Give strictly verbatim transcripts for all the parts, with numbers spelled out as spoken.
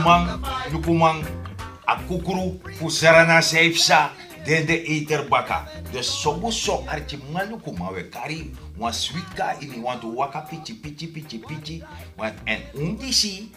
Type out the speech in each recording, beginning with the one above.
Man, lukuman, a kukru fu srana san yu psa den de eter baka. Dus sobu so arkiman lukuman, wi e kari wan switi kon na ini, wantu waka piki piki piki piki. Èn un disi,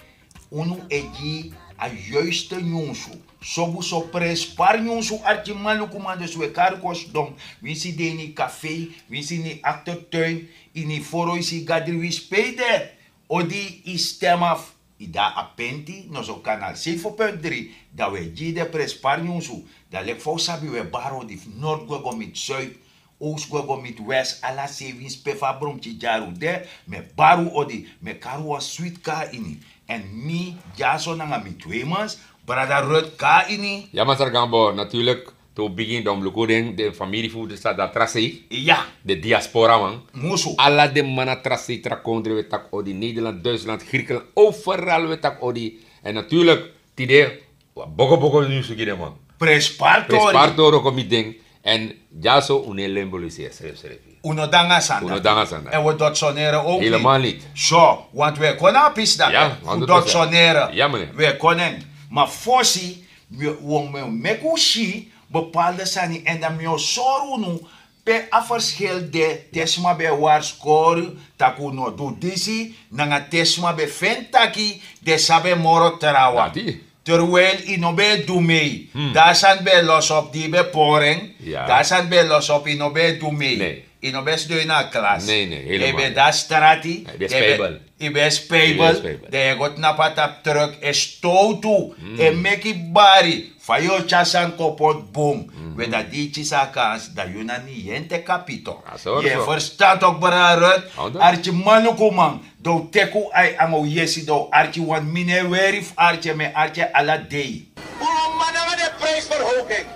unu e gi a yuiste nyunsu. Sobu so prenspari nyunsu, arkiman lukuman, dus wi e kari kon sidon, winsi de ini kafei, winsi ini aktertuin, ini foro, isi gadri, winsi pe yu de. Odi yu stem afu. Yu de na Apenti, noso Kanal seibi punt dri, dan wi e gi yu den prenspari nyunsu. Dan leki fa un sabi, wi e bari odi fu nord gwe go miti zuid, oost gwe go miti west, ala sei, winsi pe fu a bromki dyari un de, mi e bari un odi, mi e kari wan switi kon na ini. Èn mi dyaso nanga mi tweemans, brada Ruth, kon na ini. Ya, Masra Gambo, natuurlijk. Te un bigin, dan un luku den, den famiri fu den sa de na tra sei. Ya. Den diasporaman. Musu. Ala den man na tra sei, tra kondre, wi e taki odi. Nederland, Duitsland, Griekenland, overal wi e taki odi. Èn natuurlijk, tide, wi abi bokobokoyusu gi den man. Prenspari tori. Prenspari tori o kon miti den. Èn dyaso un no e lembo lesi srefsrefi. Un no dangi a sani dati. Un no dangi a sani dati. Èn wi e doti sonere ook niet. Helemaal niet. So, want wi e kon na a pisi dati. Ya, want wi e doti sonere. Ya, meneer. Wi e kon na en. Ma fosi, wi, wi, wi, meki un si bepaalde sani, èn dan mi o sori unu pe a verschil de, te sma ben e warskori yu taki un no du disi, nanga te sma ben feni taki den sabi en moro trawan. Dati. Terwijl yu no ben e du mee. Hmm. Dan a sani ben e losi op di yu ben pori en. Ya. Dan a sani ben e losi op, yu no ben e du mee. Nee. Yu no ben sidon ini a klas. Nee, nee, helemaal niet. Dan yu ben de na strati. Nee, yu ben spijbel. Yu ben spijbel. Yu ben spijbel. Dan yu e go tnapu na tapu truk, e stowtu, hmm, e meki bari. Fa yu o tyari sani kon poti bun. Mhm. We dati di yu kisi a kansi, dan yu na ni yu e teki a pito. A so. Yu e ferstan tok, brada Ruth? Arkiman lukuman, dan un teki un ai nanga un yesi, dan un arki, want mi no e weri fu arki, mi e arki ala dei. Un no man nanga den prijsverhoging.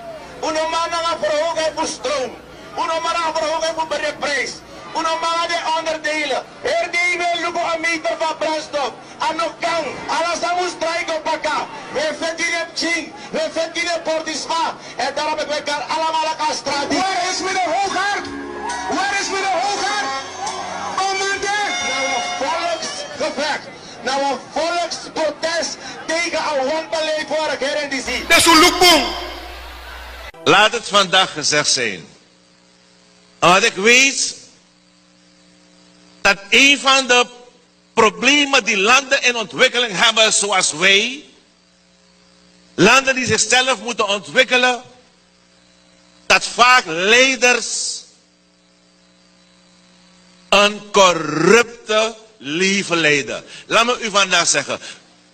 Un no man nanga verhoging fu stroom. Un no man nanga verhoging fu de prijs. Un no man nanga den onderdelen. Heri dei wi e luku a meter fu a brandstof. A no kan. Ala sani mus drai go baka. Wi e feti gi den pikin, wi e feti gi den portisma. Èn daarom meki wi e kari alamala kon na strati. Waar is meneer Hoogaard? Waar is meneer Hoogaard? Commandant! Na wan volksgevecht, na wan volksprotest tegen a wanbeleid van regering disi. Dus un luku bun. Laat het vandaag gezegd zijn. Omdat ik weet dat een van de problemen die landen in ontwikkeling hebben, zoals wij, landen die zichzelf moeten ontwikkelen, dat vaak leiders een corrupte leven leiden. Laat me u vandaag zeggen,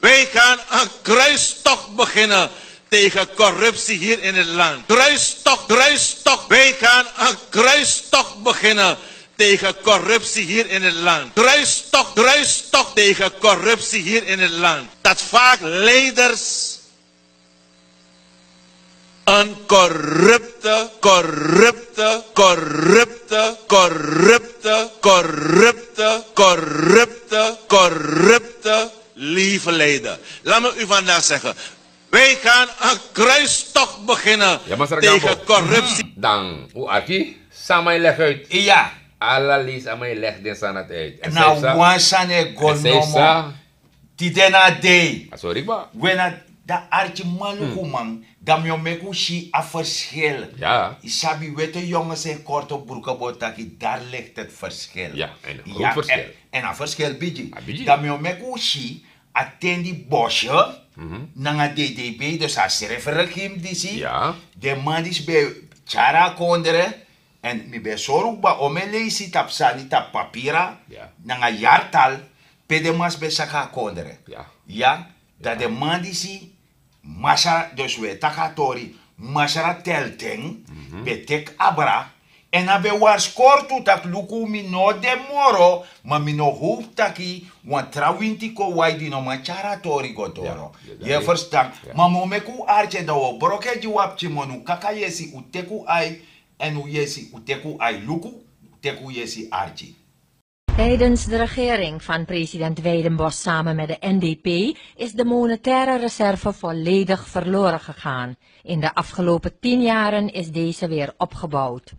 wij gaan een kruistocht beginnen tegen corruptie hier in het land. Kruistocht, kruistocht. Wij gaan een kruistocht beginnen tegen corruptie hier in het land. Kruistocht, kruistocht tegen corruptie hier in het land. Dat vaak leiders een corrupte, corrupte, corrupte leven leiden. Laat me u vandaag zeggen, wij gaan een kruistocht beginnen tegen corruptie. Dan, un arki san a man e leg uit. Iya. Ala leisi a man e leg den sani dati uit. Na wan sani e go nomo. Tide na a dei. A sori kba. We na dan arkiman lukuman, dan mi o meki un si a verschil. Ya. Yu sabi, witte jongens in korte broeken, bo taki, daar ligt het verschil. Ya, en groot verschil. En a verschil bigi. A bigi. Dan mi o meki un si a ten di Bosje, nanga D D B, dus a srefi regime disi. Ya. Den man disi ben tyari a kondre, èn mi ben sori un kba omeni leisi tapu sani, tapu papira, ya, nanga yartal, pe den man disi ben saka a kondre. Ya. Ya, dan den man disi, masra, dus we taki a tori, masra Telten, ben teki abra, èn a ben warskori tu taki, luku, mi no de moro, ma mi no howpu taki wan tra winti kon wai di no man tyari a tori go doro. Ya, ya. Yu e ferstan? Ya. Ma mi o meki un arki, dan un o broko en gi un a pikinman, un kaka yesi, un teki un ai, èn un yesi, un teki un ai luku, un teki un yesi arki. Tijdens de regering van president Weidenbos samen met de N D P is de monetaire reserve volledig verloren gegaan. In de afgelopen tien jaren is deze weer opgebouwd.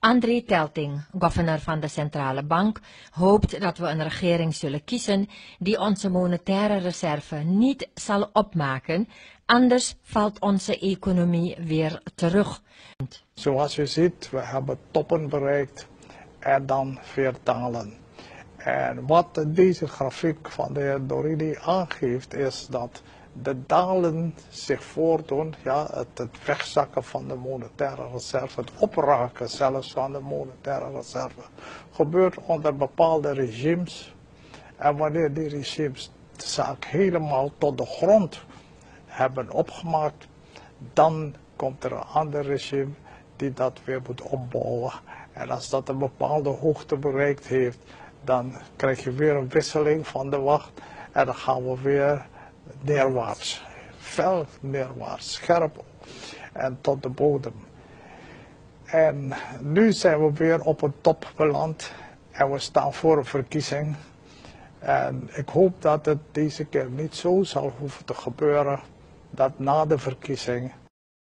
André Telting, governor van de Centrale Bank, hoopt dat we een regering zullen kiezen die onze monetaire reserve niet zal opmaken, anders valt onze economie weer terug. Zoals u ziet, we hebben toppen bereikt en dan weer dalen. En wat deze grafiek van de heer Dorini aangeeft, is dat de dalen zich voordoen, ja, het, het wegzakken van de monetaire reserve, het opraken zelfs van de monetaire reserve, gebeurt onder bepaalde regimes. En wanneer die regimes de zaak helemaal tot de grond hebben opgemaakt, dan komt er een ander regime die dat weer moet opbouwen. En als dat een bepaalde hoogte bereikt heeft, dan krijg je weer een wisseling van de wacht. En dan gaan we weer neerwaarts. Fel neerwaarts, scherp en tot de bodem. En nu zijn we weer op een top beland. En we staan voor een verkiezing. En ik hoop dat het deze keer niet zo zal hoeven te gebeuren dat na de verkiezing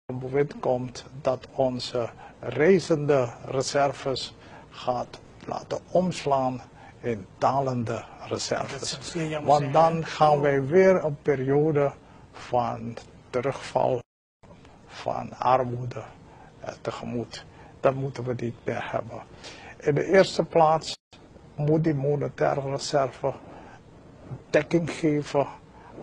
een bewind komt dat onze reizende reserves gaat laten omslaan in dalende reserves. Want dan gaan wij weer een periode van terugval, van armoede, eh, tegemoet. Dat moeten we niet meer hebben. In de eerste plaats moet die monetaire reserve dekking geven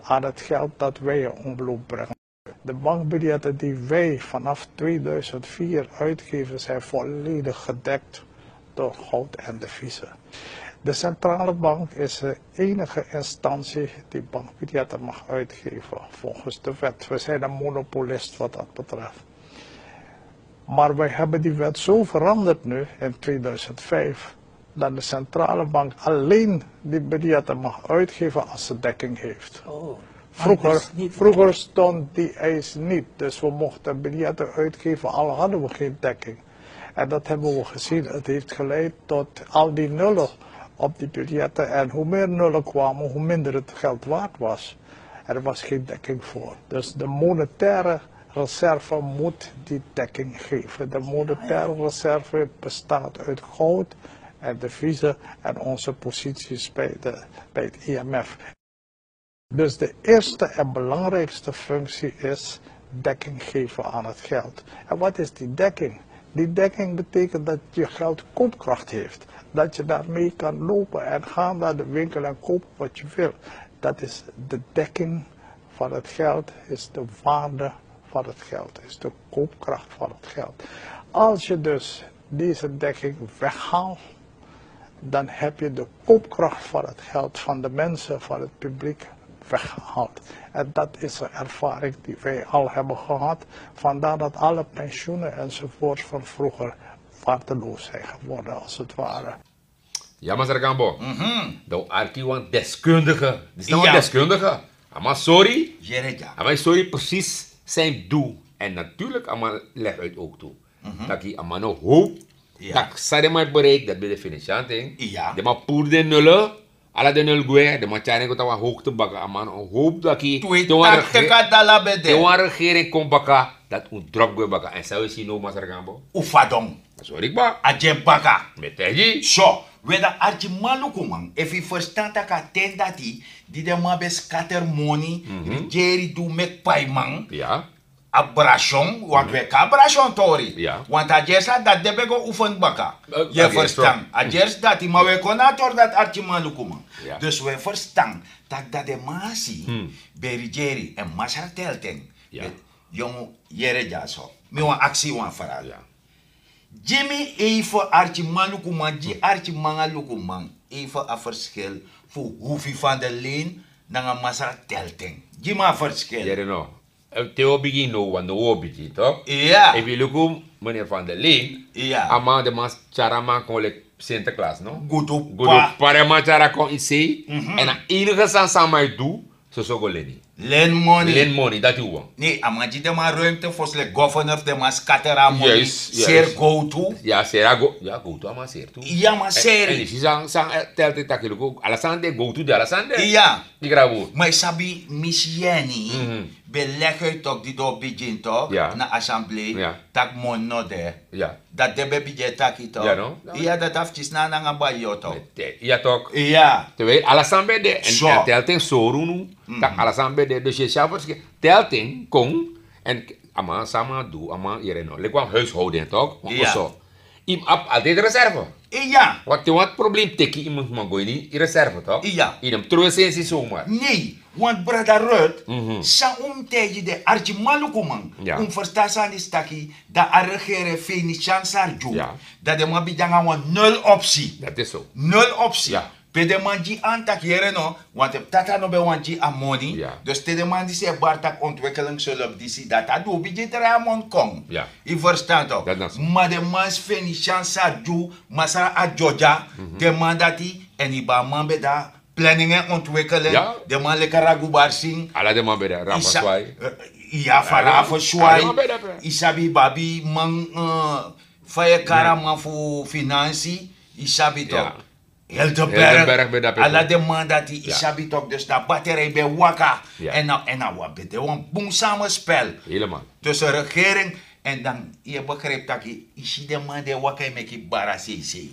aan het geld dat wij in omloop brengen. De bankbiljetten die wij vanaf tweeduizend vier uitgeven, zijn volledig gedekt door goud en deviezen. De centrale bank is de enige instantie die bankbiljetten mag uitgeven volgens de wet. We zijn een monopolist wat dat betreft. Maar wij hebben die wet zo veranderd nu in tweeduizend vijf, dat de centrale bank alleen die biljetten mag uitgeven als ze dekking heeft. Vroeger, vroeger stond die eis niet, dus we mochten biljetten uitgeven al hadden we geen dekking. En dat hebben we gezien. Het heeft geleid tot al die nullen op die biljetten. En hoe meer nullen kwamen, hoe minder het geld waard was. Er was geen dekking voor. Dus de monetaire reserve moet die dekking geven. De monetaire reserve bestaat uit goud en deviezen en onze posities bij de, bij het I M F. Dus de eerste en belangrijkste functie is dekking geven aan het geld. En wat is die dekking? Die dekking betekent dat je geld koopkracht heeft. Dat je daarmee kan lopen en gaan naar de winkel en kopen wat je wil. Dat is de dekking van het geld, is de waarde van het geld, is de koopkracht van het geld. Als je dus deze dekking weghaalt, dan heb je de koopkracht van het geld van de mensen, van het publiek weggehaald. En dat is een ervaring die wij al hebben gehad. Vandaar dat alle pensioenen enzovoorts van vroeger waardeloos zijn geworden, als het ware. Ya, Masra Gambo. Dan un arki wan deskundige. Disi na wan deskundige. A man sori. A man sori precies zijn doel. En natuurlijk a man leg uit ook toe. Taki a man no hoop taki san den man e bereik, dati ben de financiële ting. Den man puru den nullen, ala den nul gwe, den man tyari en go na wan hoogte baka. A man no hoop taki te wan rege-, te wan regering kon baka, dati un drop gwe baka. En san un e si now, Masra Gambo? Un fadon. Sorry kba. A gi en baka. Mi e taigi. So, we dan arkiman lukuman, efu yu ferstan taki a ten dati di den man ben skater moni, rigeri du meki paiman, a brasion, want we kan a brasion tori. Want a gersi dati den ben go oefen baka. Yu e ferstan? A gersi dati, ma we kon na a tori dati arkiman lukuman. Dus we ferstan taki dati den man si ben rigeri en Masra Telting. Yongu, yere dyaso. Mi wani aksi wan vraag. Gi mi even, arkiman lukuman, gi arkiman lukuman even a verschil fu Hoefie van der Leen nanga Masra Telting. Gi mi a verschil. Yere no. Te wi o bigin now, want now wi o bigin, toch? Efu yu luku meneer Van der Leen, a man, den man tyari a man kon leki Sinterklaas, no? Gudu pari. A man tyari a kon ini sei. En a enige sani san a man e du, soso go leni. Len moni. Len moni, dati wan. Ne a man gi den man ruimte fosi leki governor fu den man skateri a moni. Seri gowtu. Ya seri a go ya gowtu a man seri tu. Ya man seri. Yu si san san telti taki luku ala sani de gowtu de ala sani de. Ya. Igrabu. Ma yu sabi misi yeni ben legi yu tok di don bigin tok na assemblee. Tak' moni no de. Dati den ben bigin e taki tok. Ya dati a fu kisi na a nanga bai yu tok. Ya tok. Ya. Te wi ala sani ben de. Èn te alten sori unu tak' ala sani ben de dus yu e si a ferske. Te alten kon. Èn a man san a man du a man yere no leki wan huishouden tok wan oso. Yu mus abi altide reserve. Iya. Wanti wanti problem teki yu mus man go ini yu reserve tok. Iya. Yu no mus trowe sensi somar. Nei. Want brada rut san un mus taigi den arkiman lukuman. Un mus ferstan sani disi taki dan a regere feni syan sari gi unu. Dan den man bigin nanga wan nul opsi. Nul opsi. Pe den man gi an taki yere no. Want efu tata no ben wani gi a moni dus te den man disi e bari tak' ontwikkeling sulop disi dati a du un bigin drai a moni kon. Yu ferstan tok? Ma den man feni syan sari gi unu masra a dyodya. Den man dati èn yu ben a man ben de na planning en ontwikkeling. Den man leki ragu barsin. Ala den man ben de rafa swai. Ya fara afa swai. Yu sabi yu ben abi man fa yu e kari a man fu finansi. Yu sabi tok? Hildeberg ben de ape ala den man dati yu sabi tok dus dan bateri ben waka. Èn na wan ben de wan bun samenspel. Tussen regering. Èn dan yu e begripi tak' yu si den man di e waka e meki bari a seisei.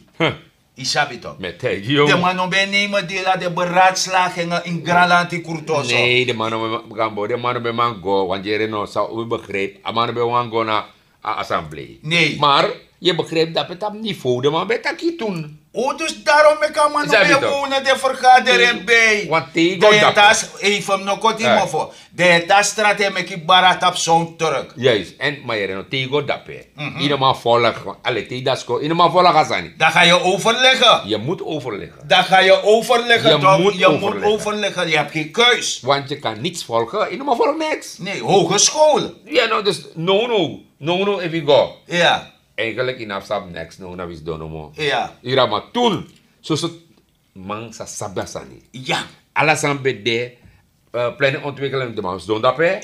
Yu sabi tok? Den man no ben e nemen deel na den beraadslagingen ini granlanti krutoso. Nei den man no ben man go want yere no san un begripi a man no ben wani go na a assemblee. Mar yu e begripi dape tapu niveau den man ben e taki tun. Un dus darom meki a man no ben e wowne den fergaderen bei. Dan yu e tan even mi no koti mofo. Dan yu e tan strati e meki bari a tapu son truk. Juist èn ma yere no te yu go dape yu no man volg. Ale te yu dati skon yu no man volg a sani. Dan ga yu overlege. Yu mus overlege. Dan ga yu overlege tok yu mus overlege yu habi gen keus. Want yu kan nits volge yu no man volg niks. Nei hogeschool. Ya no dus no no no no efu yu go. Ya. Eigenlik yu no abi sabi neks no na wi sidon nomo. Yu rabi ma tun soso man sa sabi a sani. Ala sani ben de. Planning ontwikkeling den man sidon dape.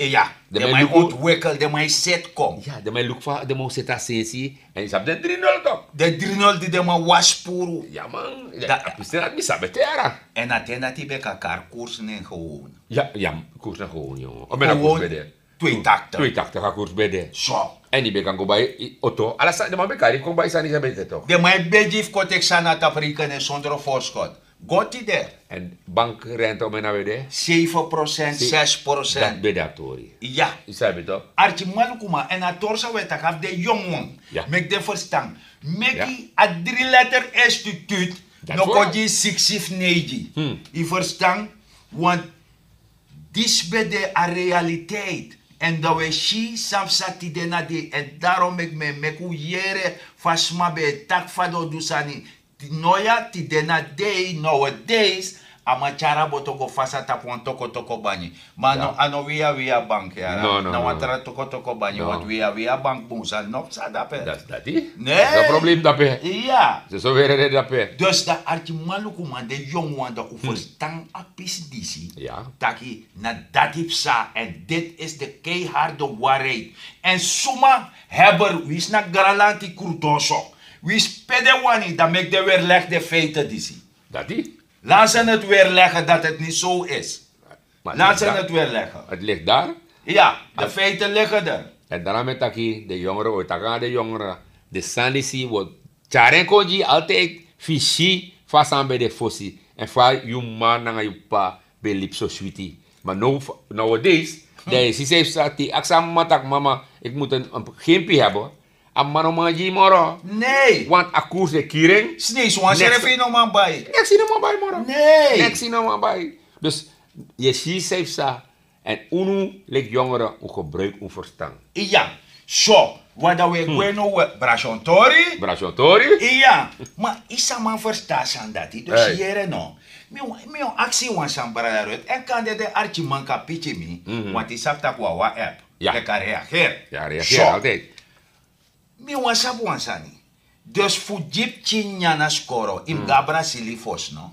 Den man e luku ontwikkel den man e seti kon. Den man e luku fa den man o seti a sensi. Èn yu sabi den drinol tok. Den drinol di den man wasi puru. Ya man. A pisten dati mi sabi ete yara. Èn a ten dati yu ben kan kari koers na en gewon. Ya ya koers na gewon yongo o ben na koers ben de. Tweetaktig a koers ben de. So. Èn yu ben kan go bai oto ala sani den man ben kari yu kon bai sani san ben de tok. Den man e begi fu kon teki sani na tapu reikenen sondro vorskot. Go tide. Èn bankrente o men na ben de. Seven prosent ses prosent. Dati ben de a tori. Ya. Yu sabi tok? Arkiman lukuman èn a tori san un e taki afu den yongu wan. Meki den ferstan. Meki a dri letter instituut no kon gi yu siksi fu neigi. Yu ferstan? Want disi ben de a realiteit. Èn dan un e si san psa tide na dei èn darom meki mi e meki un yere fa sma ben e taki fa den o du sani. Noya tide na dei nowadays a man tyari a boto go fasi na tapu wan tokotoko banyi. Ma a no wei a wei a bank yara na wan tra tokotoko banyi want wei a wei a bank bun sani no psa dape. Dati. Ne. Problem dape. Iya. Soso were de dape. Dus dan arkiman lukuman den yongu wan dan un ferstan a pisi disi. Taki na dati psa èn diti isi de keiharde warheid. Èn suma heber winsi na granlanti krudoso winsi pe den wani dan meki den werlegi den feite disi. Dati. Lansen heti werlegi dati heti ni so isi. Lansen heti werlegi. Heti legi dari. Ya. De feite legi der. Èn dan na mi e taki den yongere o e taki nanga den yongere. Den sani disi wi o tyari en kon gi yu altide fu yu si fa a sani ben de fosi èn fa yu m'ma nanga yu p'pa ben e libi so switi. Ma now nowadays dan yu e si san yu fu sa te yu aksi a m'ma tak' mama eki mutu en gen pi hebe. A m'ma no man gi yu moro. Nei. Want a koers e kiri en. Snei swan srefi yu no man bai. Neksi yu no man bai moro. Nei. Neksi yu no man bai. Dus yu e si san yu fu sa. Èn unu leki yongere un gebruiki un ferstan. Iya. So wan dan un e gwe no we brasi on tori. Brasi on tori. Iya. Ma yu sa man ferstan a sani dati dus yere no. Mi o aksi yu wan sani brada rut èn kande den arkiman kan piki mi. Wanti yu sabi tak' wawa app. Leki a reageri. Ya a reageri altide. Mi wan sabi wan sani. Dus fu gi pikin nyan na skoro yu mus go na brasili fosi no?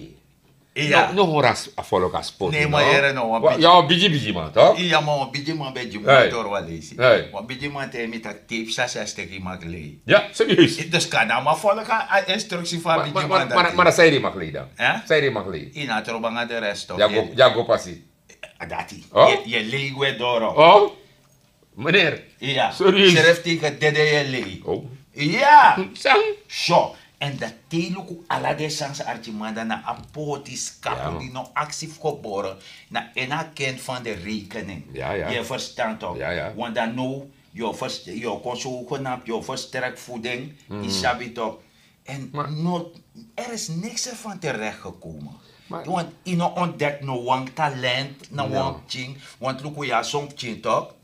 wi. No hori a foloka spoti. Ne man yere no wan bigi man to. Iya man wan bigi man ben gi man doro wan leisi. Wan bigi man te mi taki te yu psa sesteki yu mag lei. Ya serieus. Dus kan na man foloka a instruksi fu a bigi man dati. Mara sairi yu mag lei dan? Sairi yu mag lei? Yu na a tron banga de rest of ya go pasi. Dati yu e lei gwe doro. Meneer. Iya. Serieus? Srefi teken dede yu e lei. Iya. San? So. Èn dati te yu luku ala den sani san arkiman dan na a poti skapu di no aksi fu gebore. Na en a ken fan de rekening. Yu e ferstan tok? Want dan now yu o kon so hogenap yu o ferstrek fu den. Yu sabi tok? En no, er is niks ervan terecht gekomen. Want yu no ontdek no wan talent na wan pikin. Want luku ya son pikin tok?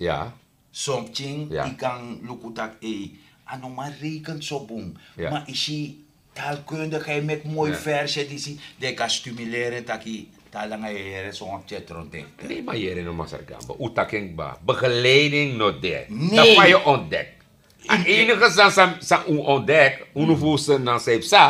Son pikin yu kan luku taki ei, a no man reken so bun. Ma yu si taalkundigheid meki moi verse disi, dan yu kan stimuleren taki te a langa yu e yere so wan pikin e tron dikte. Ne man yere no masargamba un taki en kba begeleiding no de. Dan fa yu ontdek? A enige sani san un ontdek unu fu un seni nan san yu psa.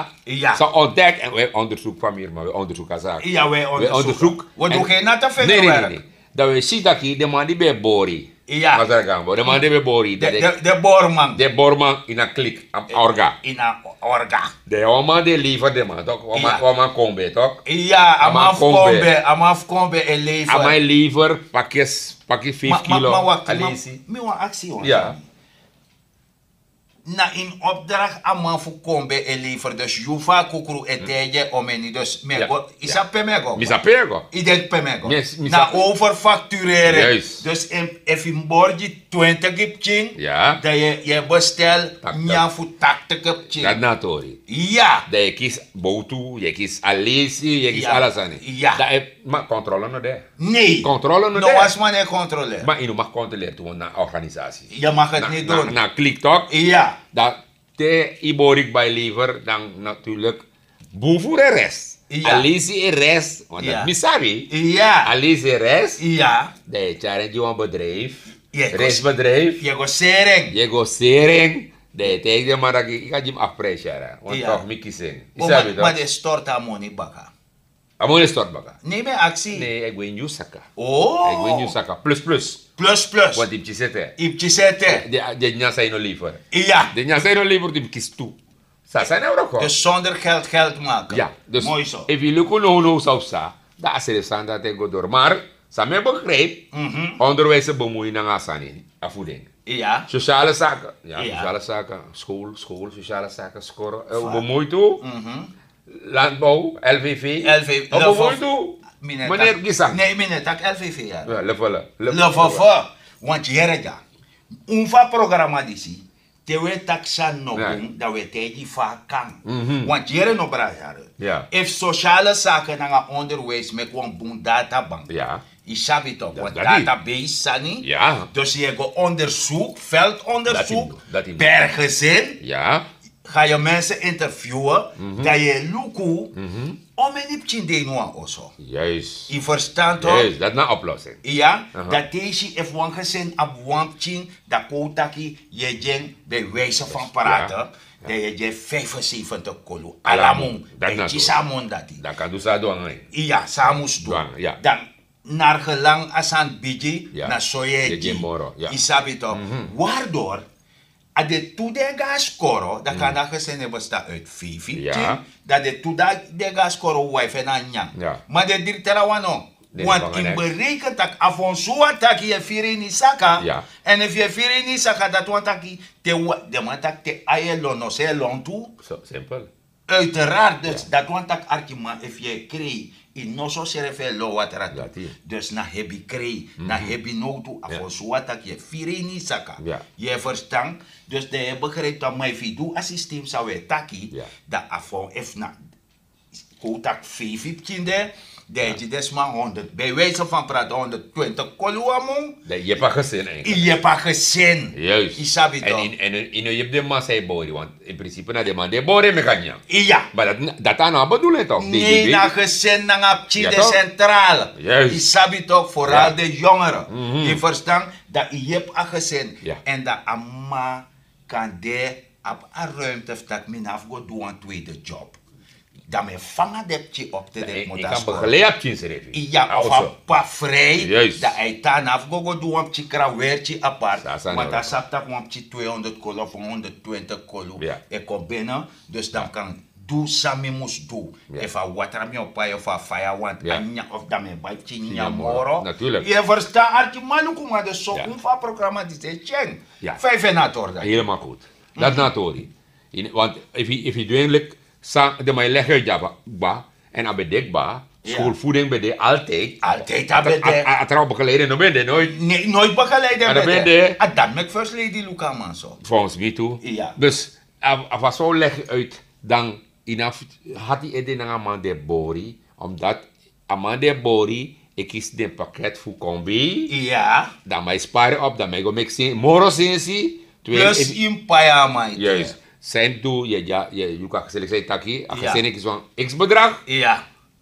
San ontdek en un e ondersuk famiri man un e ondersuk a saki. Un e ondersuk. We du gen na te fini werk. Dan we si taki den man di ben e bori. Masargamba den man di ben e bori. Den borman. Den borman ini a klik a orga. Ini a orga. Den wan man di e lever den man tok? Wan man kon ben tok? Iya a man fu kon ben. A man fu kon ben e lever. A man e lever pakis. Pakis feifi kilo. A leisi. Mi wan aksi wan sani. Na ini opdrakt a man fu kon ben e lever dus yu fu a kukru e taigi en omeni dus mi e go. Yu sabi pe mi e go? Mi sabi pe yu e go. Yu denki pe mi e go? Na over faktureren. Dus efu yu mus borgi twintig pikin dan yu e bestel nyan fu taktik pikin. Dati na a tori. Ya. Dan yu e kisi bowtu yu e kisi a leisi yu e kisi ala sani. Ya. Ma controle no de. Nee. Controle no de. No was man e controle. Ma yu no mag controleren tu na organisasi. Je mag het niet doen. Na klik toch? Ja. Dan te yu bori bai lever dan natuurlijk bun fu de rest. Alisi e rest want dat mi sabi. Alisi e rest. Dan yu tyari en gi wan bedrijf. Restbedrijf. Yu go sering. Yu go sering. Dan yu taigi den man daki yu kan gi mi afprijs yara want toch mi kisi en. Yu sabi toch? Ma den storti a moni baka. A moni e stort baka. Nee mi e aksi. Nee a e gwe ini yu saka. Oh a e gwe ini yu saka plus plus. Plus plus want yu mus kisi ete. Yu mus kisi ete. Den nyansa yu no lever. Iya. Den nyansa yu no lever tu yu mus kisi tu. Sasa na wroko. Dus sonder geld geld maken. Ya dus moi so. Efu yu luku nownow san fu sa dan a srefi sani dati e go doro mar san mi e begrijp onderwijs e bemui nanga a sani. A fuding. Iya. Sociale zaken. Ya sociale zaken school school sociale zaken skoro. Bemui tu. Landbouw, L V V. Of moeite. Meneer Gisa. Nee meneer tak L V V ya. Lefele. Lefele. Want yere dya un fu a programa disi te we taki san no bun dan we taigi fu a kan. Want yere no brasare. Efu sociale zaken nanga onderwijs meki wan bun data bank. Yu sabi tok wan data base sani. Dus yu e go onderzoek veldonderzoek per gezin. Ga yu mensen interviewen dan yu e luku omeni pikin de ini wan oso. Yu verstan tok? Dati na oplossing. Iya. Dan te yu si efu wan gezin abi wan pikin dan kon un taki yu e gi en bij wijse van praten dan yu e gi en vijfenzeventig kolu ala mun. Dan yu kisi a mun dati. Dan kan du san a du nanga yu. Iya san a mus du. Dan nargelang a sani bigi na so yu e gi. Yu sabi tok? Wardor a de tu den e go na skoro dan kan na gesin e bestan uit feifi pikin. Dan de tu den e go na skoro wifi na nyan. Ma den diri trawan no. Want yu mus bereken tak' a fonsuwa taki yu e firi ini yu saka. Èn efu yu e firi ini yu saka dati wani taki te den man taki te ai e lon no so e lon tu. Uiteraard dus dati wani taki arkiman efu yu e krei yu no so srefi e lon watra tu. Dus na hebi krei na hebi nowtu a fonsuwa taki yu e firi ini yu saka. Yu e verstan? Dus dan yu e begrijpi tan ma efu yu du a systeem san wi e taki dan a fon efu na kon un taki feifi pikin de. Dan yu e gi den sma honderd bij wijse van prati honderdtwintig kolu wan mun. Dan yu yepi a gesin. Yu yepi a gesin. Yu sabi tok? Èn yu no yepi den man san yu bori want in principe na den man di e bori en meki a nyan. Iya. Ma dati a no a bedoeling tok? Nee na gesin nanga pikin de centraal. Yu sabi tok vooral de yongere. Yu verstan? Dan yu yepi a gesin. Èn dan a mama kan de abi a ruimte fu taki mi no abi fu go du wan tweede job. Dan mi e fanga den pikin op te den mus de a skoro. Iya of a p'pa frei dan a e tan a no abi fu go go du wan pikin kran werki apart. Want a sabi tak' wan pikin tweehonderd kolu of wan honderdtwintig kolu e kon bene. Dus dan mi kan du san mi mus du. Efu a watra mi o pai of a faya want a nyan of dan mi e bai pikin nyan moro. Yu e verstan arkiman lukuman dus so un fu a programa disi e tyeng. Feifi en na a tori dati. Helemaal goed. Dati na a tori. Want efu yu du en leki san den man e legi yu dya kba èn a ben de kba. School voeding ben de altijd. Altijd a ben de. A tra op begeleiden no ben de nooit. Nee nooit begeleiden ben de. A dati meki first lady luku a man so. Volgens mi tu. Dus a fu a so legi uit dan yu na fu hati ede nanga a man di e bori. Omdat a man di e bori e kisi den paket fu kon bei. Dan man e spari op dan man e go meki moro sensi. Plus yu mus pai a man ete. San yu mus du yu e gi a yu luku a gesin leki san yu taki a gesin e kisi wan x bedrag.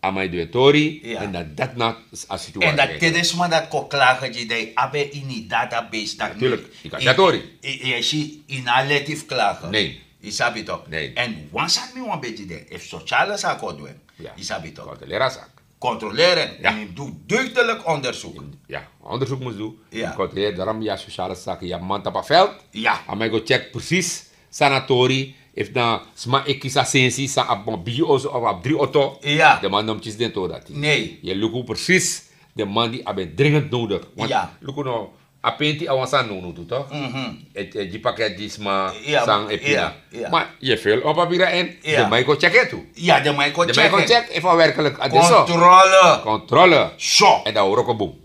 A man e du en tori. Èn dan dati na a situatie èn dan te den sma dati kon klage gi dan yu abi en ini yu database dati. Yu kan gi a tori. Yu e si yu no a leti fu klage. Yu sabi tok? Èn wan sani mi wan beti de efu sosiale saki o du en. Yu sabi tok? Kontroleri a saki. Kontroleri en en yu mus du duidelijk onderzoek. Ya onderzoek mus du. Yu kontroleri darom yu a sosiale saki yu a man tapu a veld. A man e go tyeki presis san na tori. Efu na sma e kisi a sensi san abi wan bigi oso of abi dri oto. Den man no mus kisi den tori dati. Yu e luku presis den man di abi en dringend nodig. Luku no. A penti a wan sani nownow tu tok? E gi paket gi sma san e pina. Ma yu e fil wan papiri na en. Den man e kon tyeki en tu. Den man e kon tyeki efu a werklik a de so. Kontrole. Èn dan a wroko bun.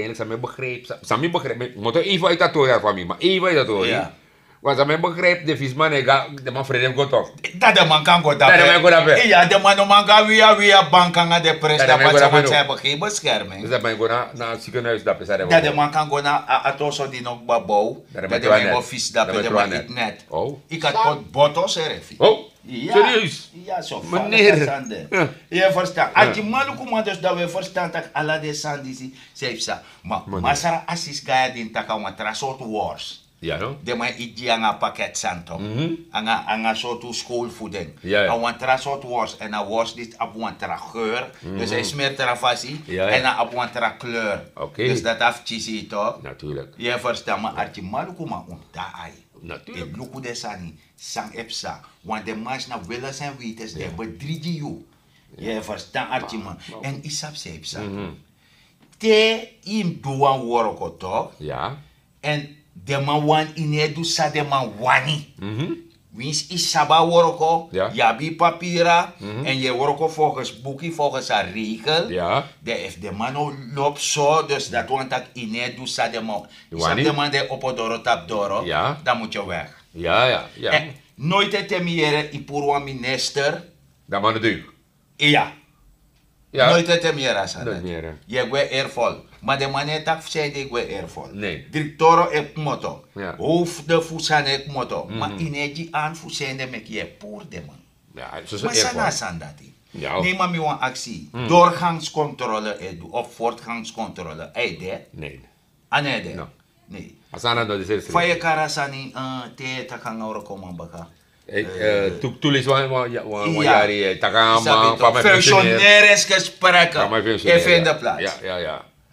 waarschijnlijk san mi begrijp, san mi begrijp, moto even uit dat tori ervan mi maar even uit dat tori. Want san mi begrijp de visman e ga de man freden go toch. Dat de man kan go dape. Dat de man go dape. Ja, de man no man ga wia wia bank anga de pres dat man go dape. Ze hebben geen bescherming. Dus dat man go na na ziekenhuis dape. Dat de man kan go na atoso di no babo. Dat de man go vis dape de man eat net. Ik had kot boto serefi. Oh. Serieus? Ja, so meneer. Sande. Je verstand. Ati maluku man dus dat we verstand dat ala de sandisi seifsa. Maar masra asis gaya din taka wan tra soort wors. Ja, no? De man iti anga paket santo. Anga anga soort school voeding. Ja, ja. A wan tra soort wors en a wors dit ab wan tra geur. Dus hij smeert tra fasi. Ja, ja. En a ab wan tra kleur. Oké. Dus dat af chisi toch? Natuurlijk. Je verstand maar ati maluku man un daai. Natuurlijk. Luku de sani. San e psa. Want de man is na willens en wetens die bedriegen you. Je verstand artiman. En isap se psa. Te im du wan woroko toch. En de man wan ine du sa de man wani. Wins isaba woroko. Ya bi papira. En ye woroko volgens buki volgens a regel. De efu de man no lop so dus dat wan tak ine du sa de man. Isap de man de opo doro tap doro. Dan moet je weg. Ya ya ya. Noite te mi yere i puru wan minister. Dan man no duik. Iya. Noite te mi yere a sani. Ye gwe airfall. Ma de man e taki fu sende i gwe airfall. Direktoro e kmoto. Hoofde fu sani e kmoto ma i no e gi an fu sende meki ye puru de man. Ma sani a sani dati. Ne ma mi wan aksi doorgangskontrole e du of voortgangskontrole a e de. A no e de. Fa ye kari a sani te e taki nanga wrokoman baka? Tuktu lesi wan yari e taki nanga man fa mi e functioneren. Gespreken e fende plats.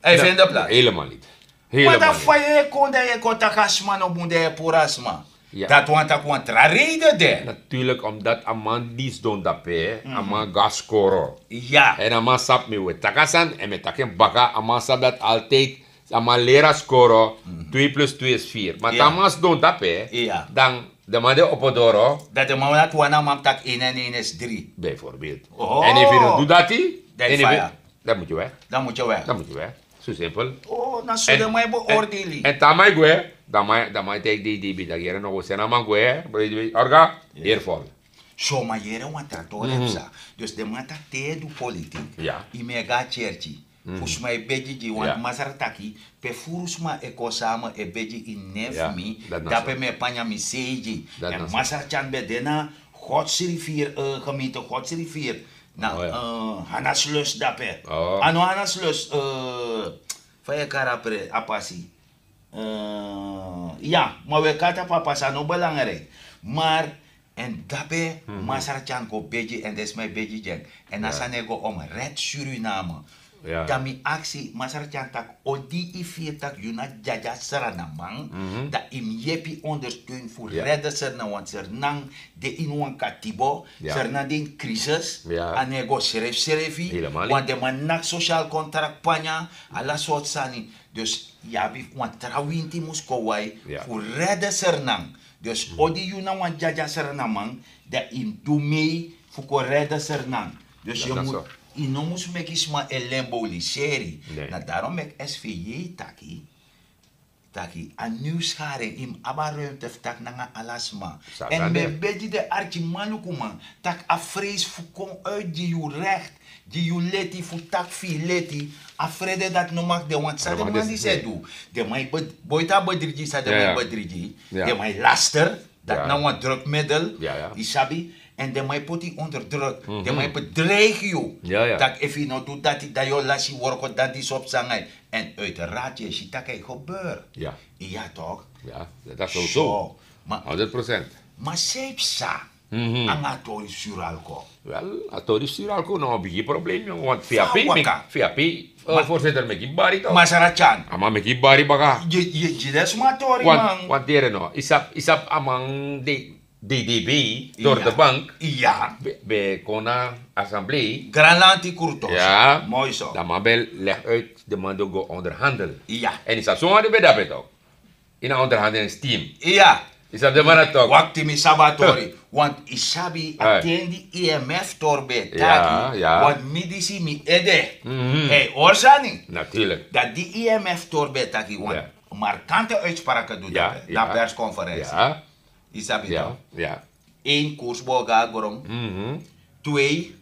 E fende plats. Helemaal niet. Ma dan fa ye kon dan ye kon taki a sma no bun dan ye puru a sma. Dati wan taki wan tra reide de. Natuurlijk omdat a man di sidon dape a man go na skoro. En a man sabi mi we taki a sani en mi e taki en baka a man sabi dati altijd. A man leri a skoro. Twee plus twee is vier ma te a man sidon dape dan de man de opo doro. Dati de man dati wan na man taki ene en ene is dri. Bijvoorbeeld. En efu yu no du dati dan yu faya. Dan moet yu weg. Dan moet yu weg. Dan moet yu weg. Zo simpel. Na so de man e beoordeli. En te a man e gwe dan man e taki di di bi dagere no go seni a man gwe. Orga. Airfall. So man yere wan tra tori en psa. Dus den man taki te yu e du politik, yu mu e go na tyerki fu sma e begi gi yu. Want masra taki pe furu sma e kon sama e begi ini nen fu mi, dape mi e panya mi seigi. En masra tyan ben de na godsrivier, gemeente godsrivier, na hanaslus dape. A no hanaslus, fa yu e kari a pasi. Ya, ma wi e kari tapu a pasi, a no belangrijk. Mar en dape masra tyan go begi en den sma e begi gi en. En a sani e go om red Suriname. Dan mi aksi masra tyan taki odi yu firi taki yu na dyadya sranaman, dan yu mus yepi ondersteun fu rede srnan. Want srnan de ini wan katibo, srnan de ini krisis. A no e go srefsrefi. Want den man naki sosial kontrakt panya, ala sortu sani. Dus yu abi wan tra winti mus kon wai fu rede srnan. Dus odi yu na wan dyadya sranaman, dan yu mus du mei fu kon rede srnan. Dus yu no mus meki sma e lemboliseri. Na darom meki sv j taki, taki a niwsgaren yu mus abi a ruimte fu taki nanga ala sma. En mi e begi den arkimanlukuman, taki a freis fu kon uit gi yu rekt, gi yu leti fu taki fu yu leti. A frede dati no maki de. Want san den man disi e du, den man e boiti a bedrigi. San den man e bedrigi, den man e laster. Dati na wan drukmiddel. Yu sabi. En den man e poti yu onder druk. Den man e bedreigi yu, tak' efu yu no du dati dan yu o lasi yu worko dan disi o psa nanga yu. En uiteraard yu e si tak' a e gebeur. Ya tok. Ya, dati a so so. Ma san yu psa nanga a tori fu suralko? Wel, a tori fu suralko na wan bigi problem. Want fu yu abi fu yu abi, voorzitter meki bari tok. Masra tyan, a man meki bari baka. Yu gi den sma tori man. Want yu sabi a man de, ddb, door de bank, ben kon na assemblee. Granlanti krutos. Moi so. Dan man ben leg uit, den man di o go onderhandel. En yu sabi sowan di ben dape tok. Ini a onderhandelingsteam. Yu sabi den man na tok. Wakti, mi sabi a tori. Want yu sabi a ten di imf tori ben e taki, want mi disi mi ede e hori sani. Natuurlik. Dati di imf tori ben e taki, want markante uitspraken du dape na persconferentie. Yu sabi tok. Eén, koers bo go na gron. Twee,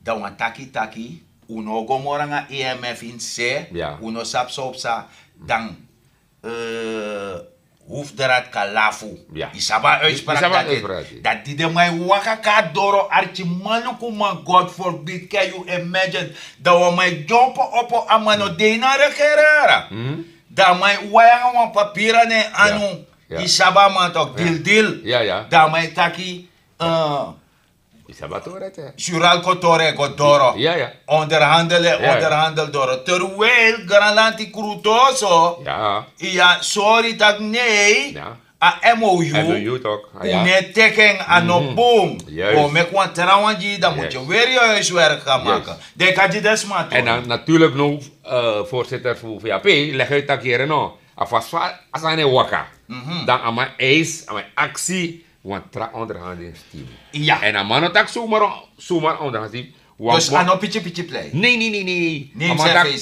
dan wan taki taki un no o go moro nanga imf ini se. Un no sabi san o psa. Dan hoofdraad kan lafu. Yu sabi a uitspraak dati. Dati di den man e waka kon na doro, arkimanlukuman, god forbid, can you imagine? Dan wan man e dyompo opo, a man no de ini a regerera. Dan a man e wai nanga wan papira na en anu. Yu sabi a man tok, dildil. Dan a man e taki, suralko tori e go doro. Onderhandel e onderhandel doro, terwijl granlanti krutoso, yu a sori tak' nei, a mou, un no e teki en, a no bun. Un o meki wan trawan gi yu, dan mus yu weri yu huiswerk gaan maken. Den kan gi den sma tori. En dan natuurlik now, voorzitter fu vap, leg uit tak' yere no, a fasi fa a sani e waka, dan a man eis, a man e aksi wan tra onderhandelingsteam. En a man no taki sumar, sumar onderhandelingsteam. Dus a no piki piki plei. Nei nei nei nei. Nei, a man taki,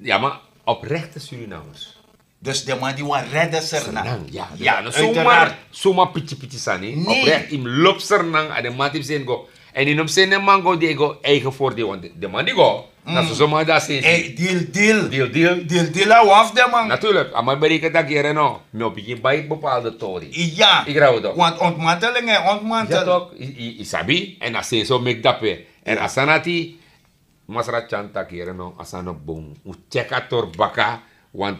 ya, ma oprekte Surinamers. Dus den man di wani rede Sranan. Ya, a no sumar, sumar piki piki sani. Oprek, yu mus lobi Sranan, a den man di mus seni go. En yu no mus seni den man go di e go eigen voordeel, want den man di go, na soso man di a sensi. Dildil. Dildil a wan fu den man. Natuurlik, a man bereken taki yere no, mi o bigin bai bepaalde tori. Ya. Yu grabu tok. Want ontmanteling e ontmantel. Ya tok, yu sabi, en a sensi o meki dape. En a sani dati, Masra Tyan taki yere no, a sani no bun. Un tyeki a tori baka, want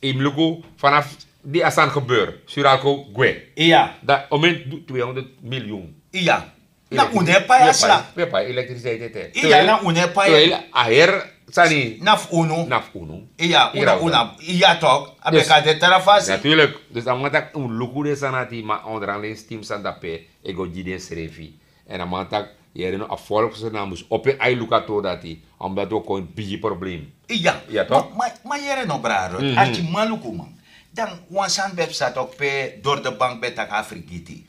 yu mus luku, vanaf di a sani gebeur, Suralco gwe. Ya. Dan omeni tweehonderd miljoen. Ya. Na un no e pai a sla. Un no e pai elektrisiteit ete. Ya, na un no e pai. Terwijl a heri sani na fu unu. Na fu unu. Ya, unu, unu. Ya tok, a ben kan de tra fasi. Natuurlik. Dus a man taki un luku den sani dati, ma onderhandelingsteam sani dape e go gi densrefi. En a man taki yere no, a volk Sranan mus opo en ai luku a tori dati, omdat wi o kon ini bigi problem. Ya. Ya tok. Ma, ma yere no, brada, arkimanlukuman. Dan wan sani ben psa tok pe Door de Bank ben taki a fergiti.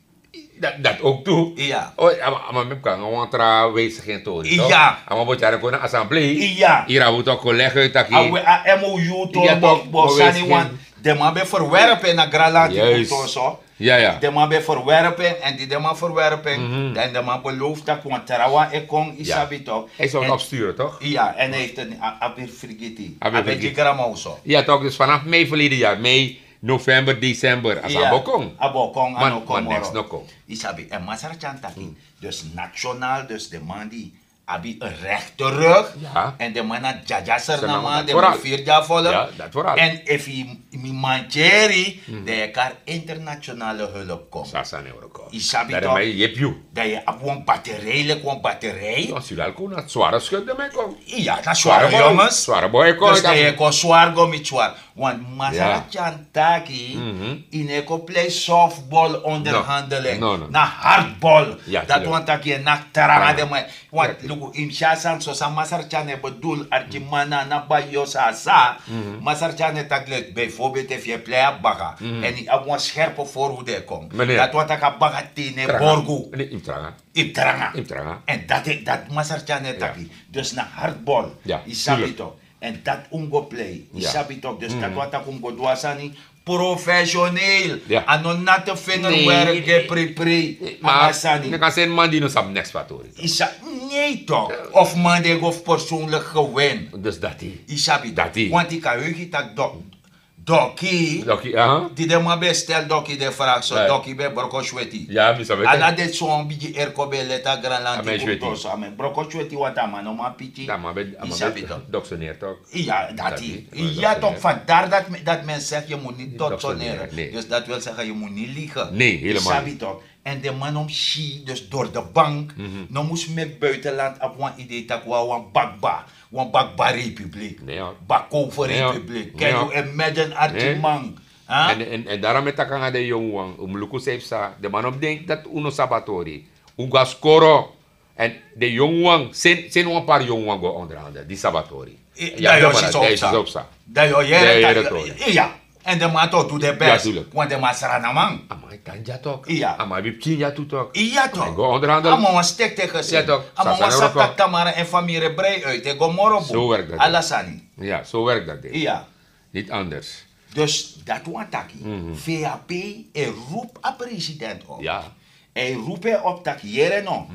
Dati, dati ook tu. Ya. O, a man, a man ben kon nanga wan tra wijzigingstori tok. Ya. A man bo tyari kon na assemblee. Ya. Yu rabu tok, kon leg uit taki a M O U tok, bo, bo sani wan. Den man ben verwerp en na Granlanti kon so. Ya, ya. Den man ben verwerpen en di den man verwerpen, dan den man beloof taki wan trawan e kon, isabi toch. Hij zou het opsturen, toch? Ja, en hij heeft een a- abi frigiti. Abi frigiti. Grama oso. Ja, toch, dus vanaf mei verleden jaar, mei, november, december, a sani bo kon. A bo kon, a no kon moro. Isabi, en masra tyan taki. Dus nationaal, dus de man die abi een rechte rug. En de man na dyadyasernama, de man firi dyavolk. En efu mi mantyeri, dan yu e kari internationale hulp kon. Yu sabi toch? Dan yu abi wan batterij, leki wan batterij. Sware skut de man kon. Ya, na sware jongens. Sware boy kon. Dus dan yu e kon sware go miti sware. Want masra tyan taki, yu no e kon plei softball onderhandeling. Na hardball. Dati wani taki yu e naki tranga den man. Want luku, yu mus si a sani so san masra tyan e bedoel, arkiman, na bai yu o sa sa. Masra tyan e taki leki bijvoorbeeld efu yu e plei a baka en yu abi wan scherpe voorhoede e kon, dati wani taki a baka te yu no e borgu. Yu mus tranga. Yu mus tranga. En dati dati masra tyan e taki. Dus na hardball. Yu sabi toch? En dati un go plei, yu sabi toch? Dus dati wani taki un go du a sani professioneel. A no nati vingerwerk, gen pripri. Ma a sani, nek a seni man di no sabi neks fu a tori. Yu sa- nee toch? Of man di e go fu persoonlijk gewin. Dus dati. Yu sabi toch? Want yu kan heugi taki dok- doki. Doki, aha. Di den man ben stel doki den vraag so, doki ben broko sweti. Ya, mi sabi. Ala den son bigi erko ben leti a granlanti. Broko sweti, want a man no man piki. Yu sabi toch? Doksoneer toch? Ya, dati. Ya toch, vandaar dat men- dat men zegt je moet niet doksoneren. Dus dat wil zeggen, je moet niet liegen. Nee, helemaal niet. Yu sabi toch? En den man no mus si, dus door de bank no mus meki buitenland abi wan idee taki wan bakba, wan bakba republiek. Bakover republiek. Can you imagine, arkiman? En en en daarom e taki nanga den yongu wan, un mus luku san yu psa. Den man no mus denki dati un no sabi a tori. Un go na skoro. En den yongu wan, seni seni wan pari yongu wan go onderhandel, di sabi a tori. Dan yu o si san yu o psa. Dan yu o yere tori. Ya. En den man tok du den best. Want den man sranaman. A man e tan dya tok. A man abi pikin dya tu tok. Ya tok. A man wan stek teken seni. A man wan sabi taki tamara en famiri e brei uit, e go moro bun. Ala sani. Ya, so werk dat de. Ya. Niet anders. Dus dati wani taki, vap e roepi a president op. Èn e roepi en op taki yere no,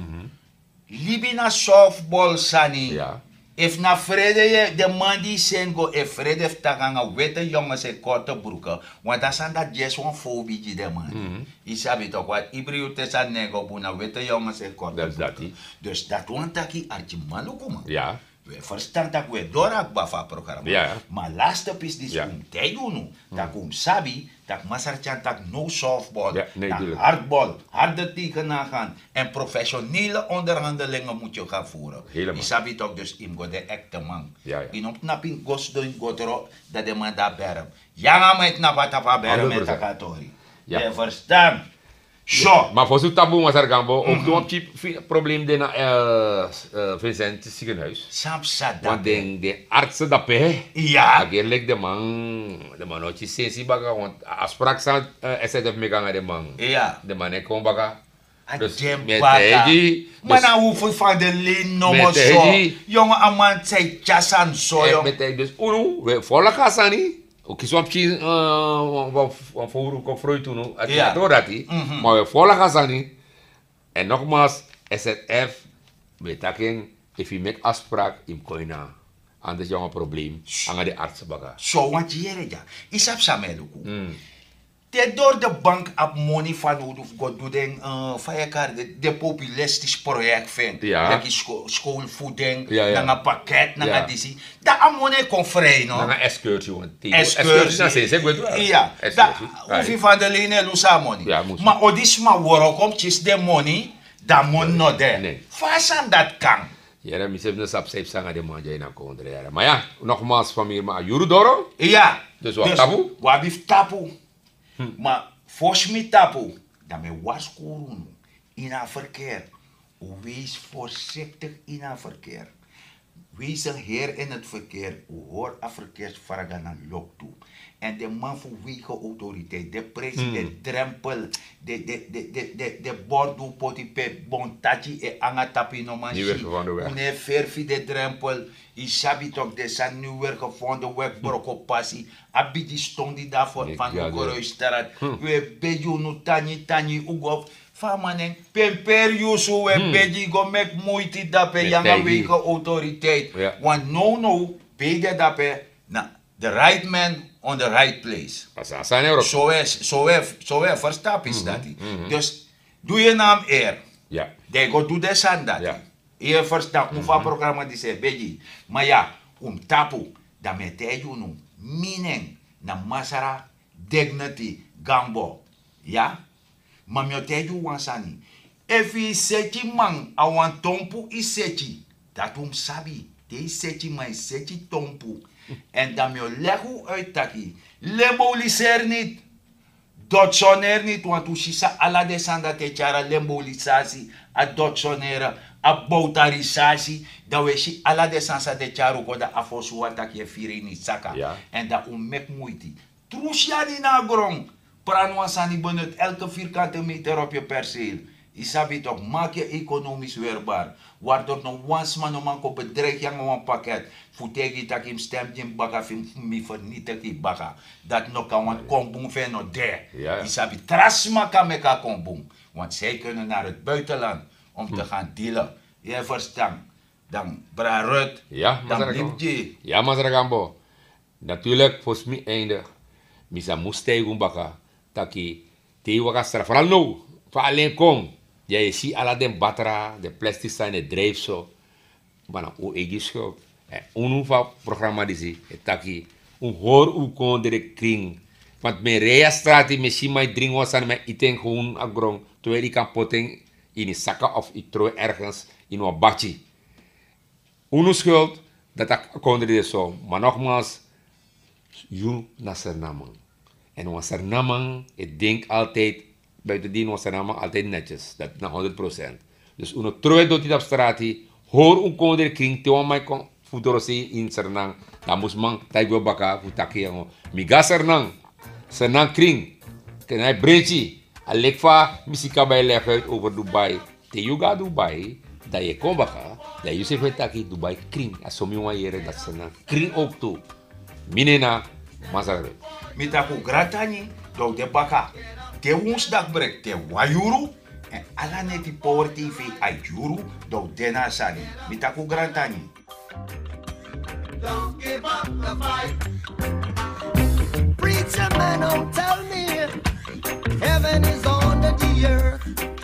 libi na softball sani. Efu na frede yu e- den man di yu seni go, efu frede fu taki nanga wete yonges en korte bruke. Want a sani dati dyesi wan fobi gi den man. Yu sabi tok, want ibri yu te sani no e go bun, na wete yonges en korte bruke. Dus dati wani taki, arkiman, luku man. Wi e ferstan tak' wi e doro a kba fu a programa. Ma a laste pisi disi un mus taigi unu, tak' un mus sabi tak' masra tyan tak' no softball, na hardball, harde tegenagan, èn profesionele onderhandelingen mus yu gan voeren. Yu sabi tok, dus yu mus go de ekte man. Yu no mus tnapu yu go sidon yu go tron, dan den man de na berm. Yu nanga man e tnapu a tapu a berm e taki a tori. Yu e ferstan? So. Ma fosi un tapu, masra Gambo, un mus du wan pikin problem de na Vincent ziekenhuis. San psa dape? Want den den artsen dape, a gerlik den man, den man no kisi sensi baka, want a afsprak san S Z F meki nanga den man, den man no e kon baka. Dus mi e taigi, ma na un fu van de lin nomo so. Yongu, a man san e tyari sani so. Mi e taigi, dus unu, wi e folg a sani. Un kisi wan pikin, wan fowru kon froiti unu, a doro dati. Ma wi e folg a sani. Èn nogmaals, S Z F, mi e taki en, efu yu meki afsprak, yu mus kon ini. Anders yu nanga problem nanga den artsen baka. So, want yere dya, yu sabi san mi e luku. Te doro de bank abi moni fanowdu fu go du den, fa yu e kari den, den populistisch proyek fu en. Leki school voeding, nanga pakket, nanga disi. Dan a moni e kon vrij, no? Nanga excursie, want excursie na sensi e gwe doro. Ya. Dan un fu yu van de lin e lusu a moni. Ma o di sma wroko mus kisi den moni, dan moni no de. Fa a sani dati kan? Yere, mi srefi no sabi san yu psa nanga den man dya ini a kondre, yere. Ma ya, nogmaals, famiri, ma a yuru doro. Ya. Dus wi abi tapu. Wi abi fu tapu. Ma fosi mi tapu, dan mi e warskori unu. Ini a verkeer, wees voorzichtig ini a verkeer. Wezen heer in het verkeer, u hoort a verkeersvraga na loktu. En de man fu wegen autoriteit, de prijs, de drempel, de, de, de, de, de, de bordu poti pe bontachi e anga tapi no man si. Unu e verfi de drempel. I sabi tok de san nu weer gevonden wek broko pasi. A bigi ston di dafu van u koroistrat. We begi unu tanyi tanyi u go. Fa a man nen, pemperi yu su we begi go meki muiti dape yanga wegen autoriteit. Want nownow ben yu de dape na the right man on the right place. So we so we so we verstapi dati. Dus du yu na am air. Dan yu go du den sani dati. Yu e verstan un fu a programa disi e begi. Ma ya, un mus tapu. Dan mi e taigi unu, mi nen na Masra Dignity Gambo. Ya. Ma mi o taigi un wan sani. Efu yu seti man a wan tonpu yu seti, dati un mus sabi. Te yu seti man yu seti tonpu. Èn dan mi o legi un uit taki, lemboliseri niti. Dotsoneri niti, wantu un si san ala den sani dati e tyari a lembolisasi, a dotsoneri, a bowtarisasi. Dan un e si ala den sani san den tyari un kon dan a fosi un wani taki yu e firi ini saka. Èn dan un meki muiti. Trusi ani na a gron. Prani wan sani benut elke virkante meter op yu perseel. Yu sabi tok, maki yu ekonomis werbar. Wari doti no wan sma no man kon bedreigi yu nanga wan paket fu taigi yu tak' yu mus stem gi mi baka fu mi fernitigi yu baka. Dati no kan, want kon bun fu en no de. Yu sabi tra sma kan meki a kon bun. Want zi kunnen naar het buitenland om te gaan dealen. Yu e verstan? Dan brarut. Dan libi gi. Ya masra Gambo. Natuurlik fosi mi eindig, mi sa mus taigi un baka taki te yu waka stra fral now, fa alen kon, ya e si ala den batra den plastik san e drijfu so. Ma na un eigi skuld. Èn unu fu a programa disi e taki un hori un kondre krin. Want mi e rei a strati, mi e si man e dringi wan sani, mi e iti en gewon na gron, terwijl yu kan poti en ini saka of yu tron en ergens ini wan bati. Unu skuld dati a kondre de so. Ma nogmaals, yu na Sernanman. Èn wan Sernanman e denki altijd buitendien, wan Sernanman altijd netjes. Dati na honderd procent. Dus un no tron en doti tapu strati. Hori un kondre krin, te wan man e kon fu doro sei ini Sernan, dan a mus man taigi un baka fu taki yu, mi go na Sernan. Sernan krin. Krin na e brenki. A leki fa mi si kaba e legi uit over Dubai. Te yu go na Dubai, dan yu e kon baka, dan yu srefi e taki Dubai krin. A so mi wani yere dati Sernan krin ook tu. Mi nen na Masra Ruth. Mi taki un grantangi, dan un de baka te wonsdagbrek te wan yuru. Èn ala neti Power TV a yuru, dan un de na a sani. Mi taki un grantangi. Don't give up the fight. Preacher man, don't tell me heaven is under the earth.